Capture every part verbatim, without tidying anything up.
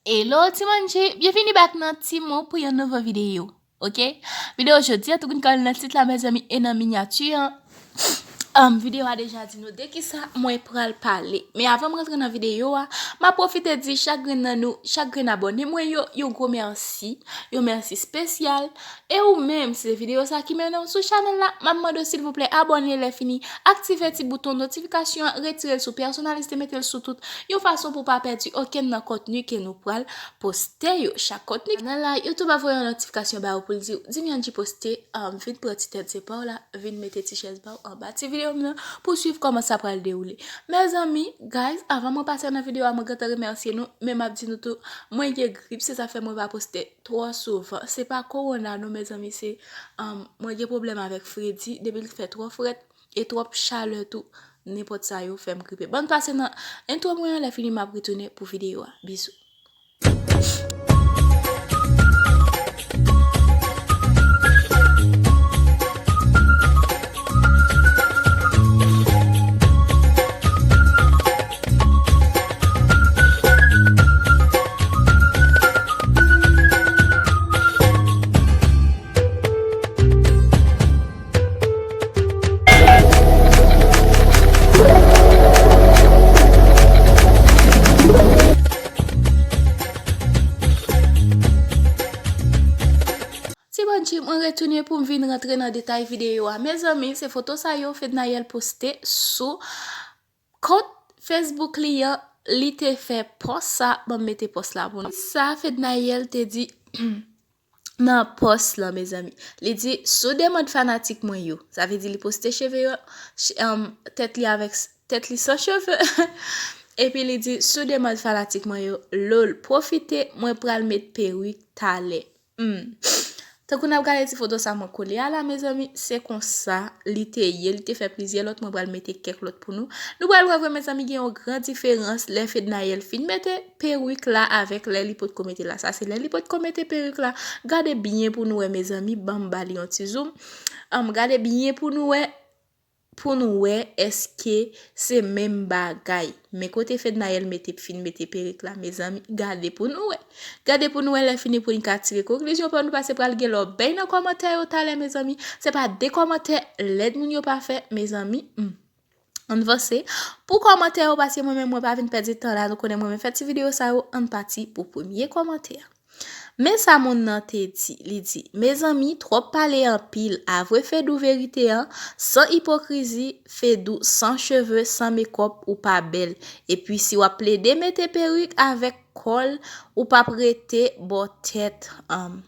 Hello ti moun, byenvini back nan Ti Mo pou yon nouvo videyo. Ok? Videyo jodi a, tou moun ka wè l nan tit la, mezanmi, e nan minyati an. Um, videyo a deja di nou de kisa mwen pral pale. Men avan m rantre nan videyo a, m ap pwofite di chak grenn nan nou, chak grenn abòne mwen yo, yon gwo mèsi, yon mèsi espesyal. E ou menm, si se videyo sa ki mennen w sou chanèl la, m ap mande w silvouplè abòne, lè fini, aktive ti bouton notifikasyon an, retire l sou pèsonalize, mete l sou tout, yon fason pou w pa pèdi okenn nan kontni ke nou pral poste yo. Chak kontni chanèl la, YouTube ap voye yon notifikasyon ba ou pou l di w, Dimianji poste, um, vin pran ti tèt se pa w la, vin mete ti chèz ba w anba ti videyo m nan pou w swiv kòman sa pral dewoule. Mezanmi, guys, avan mwen pase nan videyo a, mwen gentan remèsye nou, men m ap di nou tou, mwen gen grip, se sa fè mwen pa poste twò souvan. Se pa kowona non, mezanmi, se, um, mwen gen pwoblèm avèk fredi, depi l fè twò frèt e twòp chalè tou, nenpòt sa yo fè m gripe. Ban n pase nan entwo mwen an, lè fini m ap retounen pou videyo a. Bizou. Ti bondye, mwen retounen pou m vin rantre nan detay videyo a. Mezanmi, se foto sa yo Fednaelle poste sou kont Facebook li an, li te fè pòs sa, ban m mete pòs la pou nou. Sa Fednaelle te di nan pòs lan, mezanmi. Li di, sou demann fanatik mwen yo. Sa vle di li poste cheve yo, ch-, um, tèt li avèk s-, tèt li san cheve. Epi li di, sou demann fanatik mwen yo, lol, pwofite, mwen pral met perik talè. Hmm. Tankou n ap gade ti foto sa mwen kole a la, mezanmi, se konsa li te ye. Li te fè plizyè lòt, mwen pral mete kèk lòt pou nou. Nou pral wè vre, mezanmi, gen yon gran diferans lè Fednaelle fin mete perik la avèk lè li potko mete la. Sa se lè li potko mete perik la. Gade byen pou nou wè, mezanmi, ban m ba li yon ti zoom. Ann gade byen pou nou wè, pou nou wè èske se menm bagay. Men kote Fednaelle mete, fin mete perik la, mezanmi, gade pou nou wè. Gade pou nou wè lè fini pou n ka tire konklizyon pa nou, paske pral gen lòbèy nan kòmantè yo talè, mezanmi. Se pa de kòmantè lèd moun yo pa fè, mezanmi. Hmm. Ann vanse. Pou kòmantè yo, paske mwen menm, mwen pa vin pèdi tan la, nou konnen mwen menm fè ti videyo sa yo, ann pati pou premye kòmantè a. Men sa moun nan te di, li di, mezanmi, twòp pale anpil, avwe Fedou verite an, san ipokrizi, Fedou san cheve, san mekòp, ou pa bèl. Epi si w ap plede mete perik avèk kò l, ou p ap rete bò tèt, anm.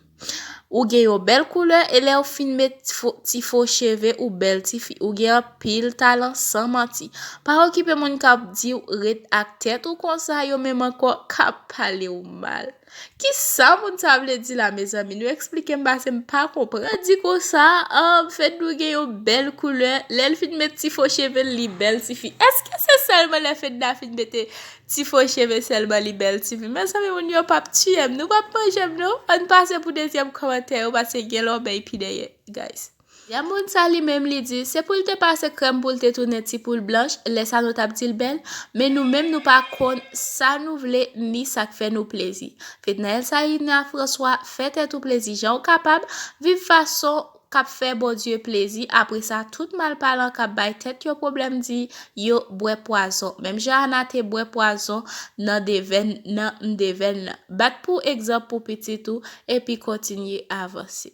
Ou gen yon bèl koulè, e lè w fin met fo-, ti fo cheve, ou bèl tifi. Ou gen anpil talan, san manti. Pa okipe moun k ap di w ret ak tèt ou konsa, yo menm ankò k ap pale w mal. Kisa moun sa vle di la, mezanmi? Nou eksplike m, paske m pa konprann. Yo di konsa, ah, Fedou gen yon bèl koulè. Lè l fin met ti fo cheve l, li bèl tifi. Èske se sèlman lè Fedna fin mete ti fo cheve sèlman li bèl tifi? Mezanmi, moun yo p ap tiye m, nou p ap manje m non. Ann pase pou dezyèm kòmantè yo, paske gen lòbèy pi dèyè, guys. Dezyèm moun sa li menm li di, se pou l te pase krèm pou l te tounen ti poul blanch, lè sa nou t ap di l bèl, men nou menm nou pa konn sa nou vle ni sa k fè nou plezi. Fednaelle Saïna François, fè tèt ou plezi jan w kapab, viv fason k ap fè Bondye plezi, apre sa tout malpalan k ap bay tèt yo pwoblèm di yo bwè pwazon. Menm jan Ana te bwè pwazon nan devèn, nan m devèn nan. Bat pou egzanp pou pitit ou, epi kontinye avanse.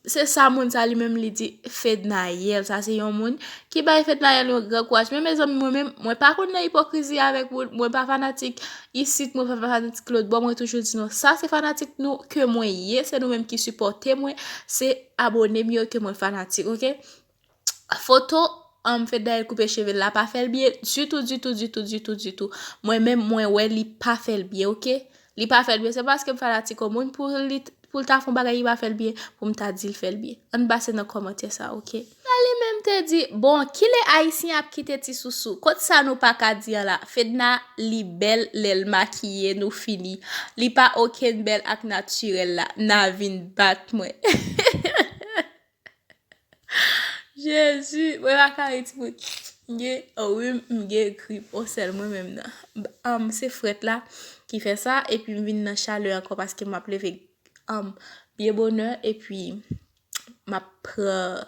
Se sa moun sa li menm li di Fednaelle. Sa se yon moun ki bay Fednaelle yon gran kouraj. Men mezanmi, mwen menm, mwen pa konn nan ipokrizi avèk moun. Mwen pa fanatik isit, mwen pa fanatik lòt bò. Mwen toujou di nou, sa se fanatik nou ke mwen ye. Se nou menm ki sipòte mwen. Se abòne m yo ke mwen fanatik, ok? Foto, um, Fednaelle koupe cheve l la pa fè l byen ditou, ditou, ditou, ditou, ditou. Mwen menm, mwen wè li pa fè l byen, ok? Li pa fè l byen. Se paske m fanatik yon moun pou li, pou l ta fè yon bagay ki pa fè l byen, pou m ta di l fè l byen. Ann pase nan kòmantè sa, ok? Sa li menm te di, bon, kilè Ayisyen ap kite ti sousou? Kot sa nou pa ka di an la? Fedna, li bèl lè l makiye, nou fini. Li pa okenn bèl ak natirèl la. N a vin bat mwen. Jezi, mwen pa ka ri timoun. M gen, oh wi, m gen grip. O sèl mwen menm nan. Anm, se frèt la. ki fè sa, epi m vin nan chalè ankò paske m ap leve, um, byen bonè, epi m ap pran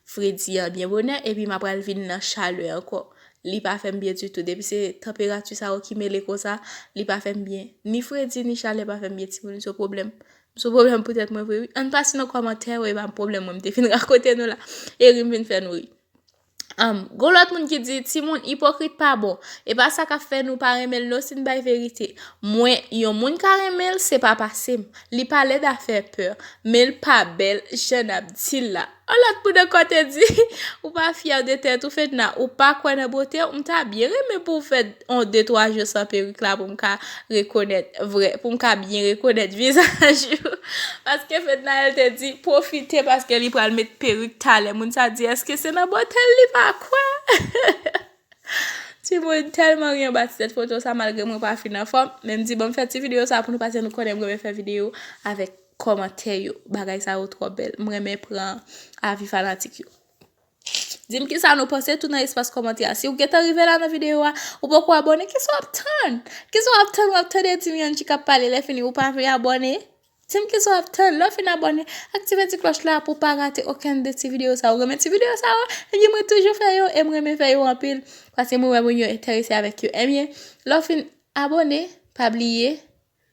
fredi an byen bonè, epi m ap pral vin nan chalè ankò. Li pa fè m byen ditou. Depi se tanperati sa yo ki mele konsa, li pa fè m byen. Ni fredi, ni chalè pa fè m byen, timoun. M sou pwoblèm. M sou pwoblèm poutèt mwen vre, wi. Ann pase nan kòmantè yo, e pa pwoblèm mwen, m te fin rakonte nou la. E ri m vin fè nou ri. Um, gon lòt moun ki di, timoun, ipokrit pa bon. E pa sa k ap fè nou pa renmen l, non, si n bay verite. Mwen, yon moun ka renmen l, se pa pase m. Li pa lèd a fè pè, men l pa bèl, jan n ap di l la. Yon lòt moun ankò te di, ou pa fyè de tèt ou, Fedna, ou pa kwè nan bote w, m ta byen renmen pou w fè yon de twa jou san perik la pou m ka rekonèt vrè, pou m ka byen rekonèt vizaj ou. Paske Fednaelle te di, pwofite paske li pral met perik talè. Moun sa di, èske se nan bote l li pa kwè? Timoun tèlman ri anba ti tèt foto sa, malgre mwen pa fin anfòm, men m di, bon, m fè ti videyo sa pou nou, paske nou konnen m renmen fè videyo avèk kòmantè yo. Bagay sa yo twò bèl. M renmen pran avi fanatik yo. Di m kisa nou panse tou nan espas kòmantè a. Si w gentan rive la nan videyo a, ou poko abòne, kisa w ap tann? Kisa w ap tann? W ap tande Dimianchi k ap pale, lè fini ou pa vle abòne? Di m kisa w ap tann. Lè w fin abòne, aktive ti klòch la pou w pa rate okenn de ti videyo sa yo. Ou renmen ti videyo sa yo? Ebyen, mwen toujou fè yo e m renmen fè yo anpil. Paske mwen wè moun yo enterese avèk yo. Ebyen, lè w fin abòne, pa bliye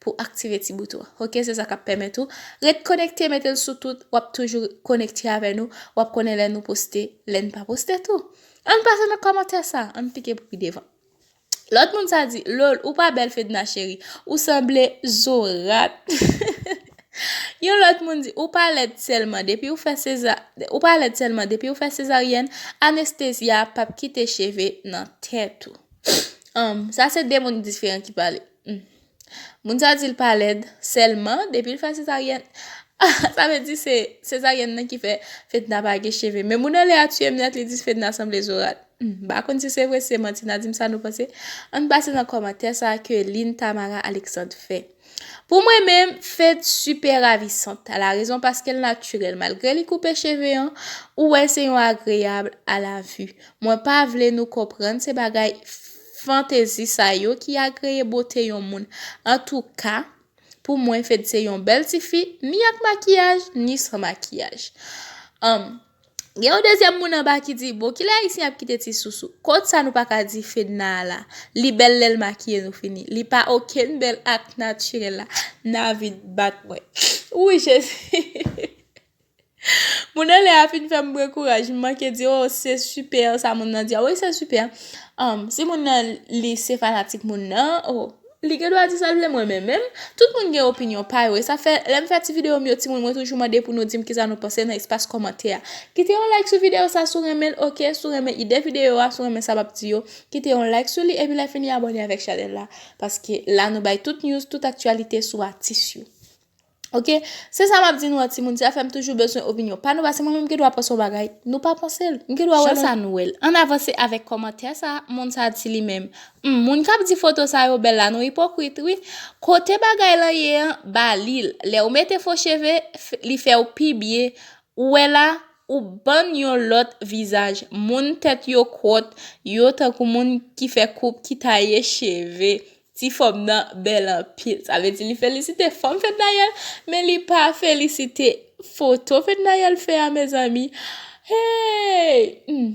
pou w aktive ti bouton an. Oke, se sa k ap pèmèt ou ret konekte, mete l sou tout, w ap toujou konekte avè nou, w ap konnen lè nou poste, lè n pa poste tou. Ann pase nan kòmantè sa, ann pike pou pi devan. Lòt moun sa di, lol, ou pa bèl Fedna cheri, ou sanble zorat. Yon lòt moun di, ou pa lèd sèlman depi ou fè seza, ou pa lèd sèlman depi ou fè sezaryèn, anestezya p ap kite cheve nan tèt ou. Um, sa se de moun diferan ki pale. Hmm. Moun sa di l pa lèd sèlman depi l fè sezaryèn. Sa vle di se sezaryèn nan ki fè Fedna pa gen cheve. Men moun anlè a tiye m nèt, li di Fedna sanble zorat. Hmm, m pa konn si se vre, si se manti, n a di m sa nou panse. Ann pase nan kòmantè sa ke Lynn Tamara Alexandre fè. Pou mwen menm, Fed super ravissante. Elle a raison paske l natirèl. Malgre li koupe cheve an, ou wè se yon agreyab a la vi. Mwen pa vle nou konprann se bagay fantezi sa yo ki agreye bote yon moun. Antouka, pou mwen, Fed se yon bèl tifi, ni ak makiyaj, ni san makiyaj. Anm, gen yon dezyèm moun anba ki di, bon, kilè Ayisyen ap kite ti sousou? Kot sa nou pa ka di Fedna a la? Li bèl lè l makiye nou fini. Li pa okenn bèl ak natirèl la. N a vin bat mwen. Wi, Jezi. Moun anlè a fin fè m pran kouraj. M manke di, oh, se super sa moun nan di a. Wi, se super. Anm, si moun nan li se fanatik moun nan, oh, li gen dwa di sa l vle, mwen menm menm. Tout moun gen opinyon pa yo. E sa fè, lè m fè ti videyo m yo, timoun, mwen toujou mande pou nou di m kisa nou panse nan espas kòmantè a. Kite yon like sou videyo sa si w renmen l, oke? Si w renmen ide videyo a, si w renmen sa m ap di yo, kite yon like sou li, epi lè fini abòne avèk chanèl la. Paske la nou bay tout news, tout aktyalite sou atis yo. Oke? Se sa m ap di nou an, timoun. Sa fè m toujou bezwen opinyon pa nou, paske mwen menm m gen dwa panse yon bagay, nou pa panse l. M gen dwa wè l. Jan sa nou wè l. Ann avanse avèk kòmantè sa, moun sa di li menm, hmm, moun k ap di foto sa yo bèl la, nou ipokrit, wi. Kote bagay lan ye an, ba li l. Lè w mete fo cheve, f-, li fè w pi byen. Ou wè la, ou bann yon lòt vizaj. Moun tèt yo kwòt, yo tankou moun ki fè koup, ki taye cheve. Ti fanm nan bèl anpil. Sa vle di li felisite fanm Fednaelle, men li pa felisite foto Fednaelle fè a, mezanmi. Hey! Hmm.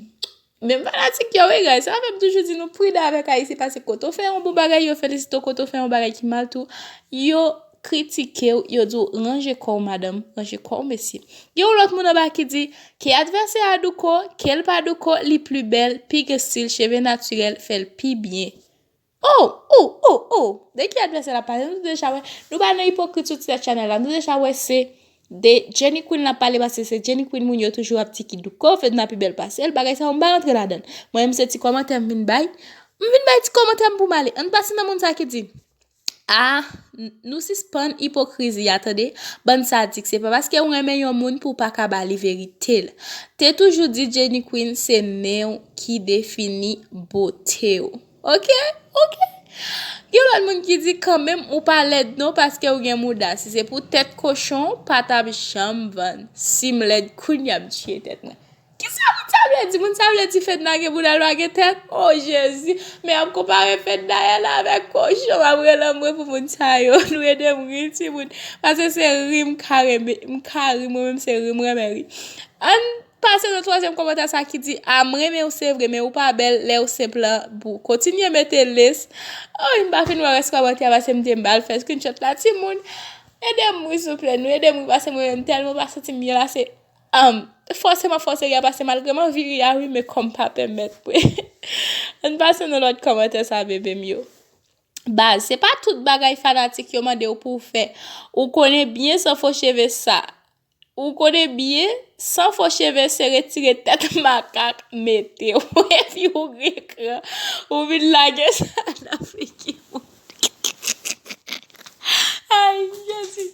Menm fanatik yo, wi, guys. Sa fè m toujou di nou pridan avèk Ayisyen, paske kote w fè yon bon bagay, yo felisite w, kote w fè yon bagay ki mal tou, yo kritike w, yo di w, ranje kò w, madanm, ranje kò w, mesye. Gen yon lòt moun anba ki di, ke advèsè a douko, ke l pa douko, li pli bèl, pi gen stil, cheve natirèl, fè l pi byen. Oh, oh, oh, oh! De ki advèsè l ap pale? Nou deja wè. Nou pa nan ipokrit sou ti tèt chanèl la. Nou deja wè se de Jenny Queen l ap pale, paske se Jenny Queen moun yo toujou ap di ki douko, Fedna pi bèl pase l, bagay sa yo m pa rantre ladan l. Mwen menm se ti kòmantè m vin bay. M vin bay ti kòmantè m pou m ale. Ann pase nan moun sa ki di, ah, n-, nou sispann ipokrizi a, tande. Bann sadik, se pa paske w renmen yon moun pou w pa ka ba li verite l. Te toujou di Jenny Queen se nen w ki defini bote w. Oke, oke. Gen lòt moun ki di kanmenm ou pa lèd non paske ou gen mouda. Si se pou tèt kochon, pa t ap janm vann. Si m lèd kounye a m tiye tèt mwen. Kisa moun sa vle di? Moun sa vle di Fedna gen bouda, l pa gen tèt? O Jezi! Men y ap konpare Fedna avèk kochon. M ap rele anmwe pou moun sa yo. Nou ede m ri, timoun. Paske se ri m ka renmen, m ka ri, mwen menm se ri m renmen ri. Ann pase nan twazyèm kòmantè sa ki di, a, m renmen w se vre, men ou pa bèl, lè w senp lan bou. Kontinye mete les. Oy, m pa fin wè rès kòmantè a paske m te m ba l fè screenshot la, timoun. Ede m ri souple, nou ede m ri paske mwen menm tèlman pa santi m byen la, se, um, fòseman fòse ri a pase malgre m anvi ri a wi, men kò m pa pèmèt mwen. Ann pase nan lòt kòmantè sa, bebe m yo. Baz, se pa tout bagay fanatik yo mande w pou w fè. Ou konnen byen san fo cheve sa. Ou konnen byen, san fo cheve se retire tèt makak mete w. Epi ou gen kran. Ou vin lage sa nan figi moun. Ay, Jezi.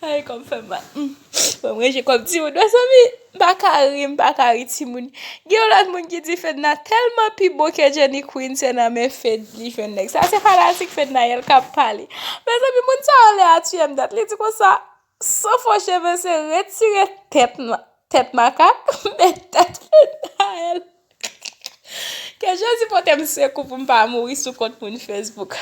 Ay, kò m fè mal. Mm. Bon, mwen, je kòm timoun. Mezanmi, m pa ka ri, m pa ka ri, timoun. Gen yon lòt moun ki di Fedna tèlman pi bon ke Jenny Queen, se nan men Fed li jwenn nèg. Sa se fanatik Fednaelle k ap pale. Mezanmi, moun sa yo lè a tiye m dat. Li di konsa, san fo cheve se retire tèt ma-, tèt makak, men tèt Fednaelle. Ke Jezi pote m sekou pou m pa mouri sou kont moun Facebook.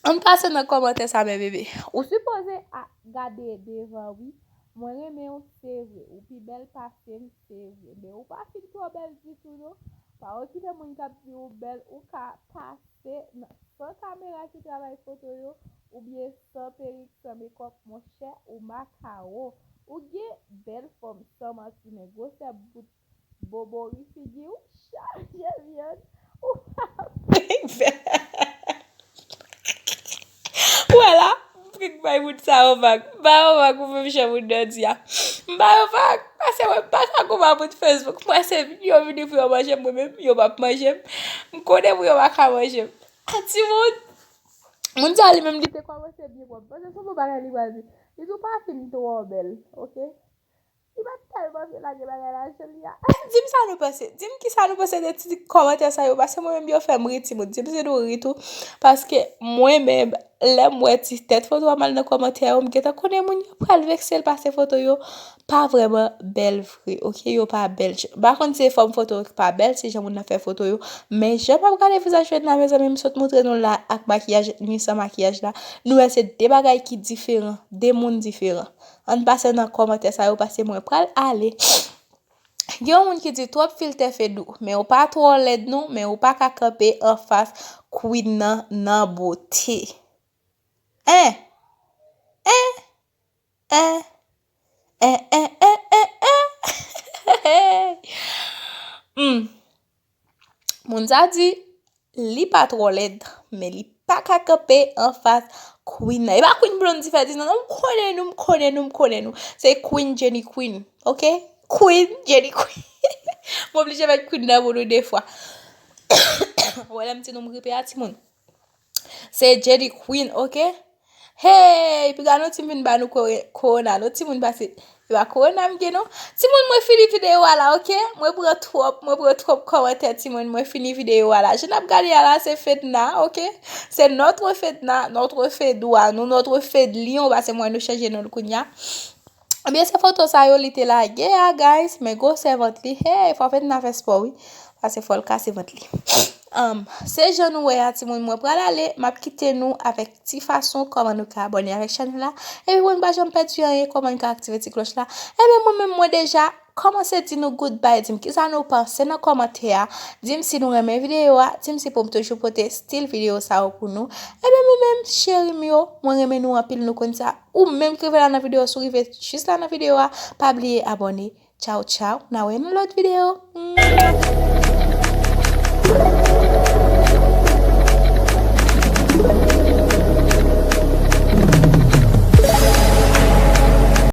Ann pase nan kòmantè sa, men bebe. Ou sipoze a gade devan wi. Mwen renmen w, se vre. Ou pi bèl pase m, se vre. Men ou pa fin twò bèl ditou, non. Pa okipe moun k ap di ou bèl, ou ka pase nan, san kamera ki travay foto yo, oubyen san perik, san mekòp, monchè, ou makawo. Ou gen bèl fòm, san manti, men gwosè bout bobori figi w chaje vyann. Ou pa prenk vè. Wè la, m prenk bay moun sa yo vag. M ba yo vag pou menm jan moun nan di a. M ba yo vag. Paske mwen pa ka konpa moun Facebook. Mwen se vin yo vini pou yo manje m, mwen menm, yo p ap manje m. M konnen pou yo pa ka manje m. A timoun, moun sa li menm li te kòmanse byen pwòp. Paske se yon bagay li pral di. Li di w pa fin twò bèl, oke? Li pa tèlman vle lage bagay la, jan li a. Di m sa nou panse. Di m kisa nou panse de ti kòmantè sa yo, paske mwen menm yo fè m ri timoun. Di m si nou ri tou, paske mwen menm, lè m wè ti tèt foto a m al nan kòmantè yo, m gentan konnen moun yo pral vekse l paske foto yo pa vrèman bèl vre, oke? Yo pa bèl. M pa konn si se fòm foto yo ki pa bèl, si jan moun nan fè foto yo, men jan m ap gade vizaj Fedna, mezanmi, m sot montre nou la ak makiyaj, ni san makiyaj la, nou wè se de bagay ki diferan, de moun diferan. Ann pase nan kòmantè sa yo, paske mwen pral ale. Gen yon moun ki di, twòp filtè Fedou, men ou pa twò lèd non, men ou pa ka kanpe anfas Queen nan, nan bote. En! En! En! En, en, en, en, en! Hmm. Moun sa di, li pa twò lèd, men li pa ka kanpe anfas Queen nan. E pa Queen Blondie fè di non, non, m konnen nou, m konnen nou, m konnen nou. Se Queen Jenny Queen, oke? Queen Jenny Queen. M oblije met Queen nan pou nou de fwa. Wè lè m di nou m gripe a timoun. Se Jenny Queen, oke? Hey, piga nou timoun ba nou kore-, korona, nou timoun pase. E pa korona m gen non. Timoun, mwen fini videyo a la, oke? Mwen pran twòp, mwen pran twòp kòmantè timoun, mwen fini videyo a la. Jan n ap gade a la, se Fedna, oke? Se notre Fedna, notre Fedou a nou, notre Fed Lion, paske mwen nou chanje non l kounya. Ebyen, se foto sa yo li te lage a, guys, men gwosè vant li, hey, fò Fedna fè spò wi, paske fò l kase vant li. Um, se jan nou wè a, timoun, mwen pral ale, m ap kite nou avèk ti fason kòman nou ka abòne avèk chanèl la. Epi pou nou pa janm pèdi anyen, kòman nou ka aktive ti klòch la. Ebyen, mwen menm, mwen deja kòmanse di nou goodbye, di m kisa nou panse nan kòmantè a. Di m si nou renmen videyo a, di m si pou m toujou pote stil videyo sa yo pou nou. Ebyen, mwen menm, cheri m yo, mwen renmen nou anpil, nou konn sa. Ou menm ki rive la nan videyo, si w rive jis la nan videyo a, pa bliye abòne. Tchaw, tchaw. N a wè nan lòt videyo. Mwah.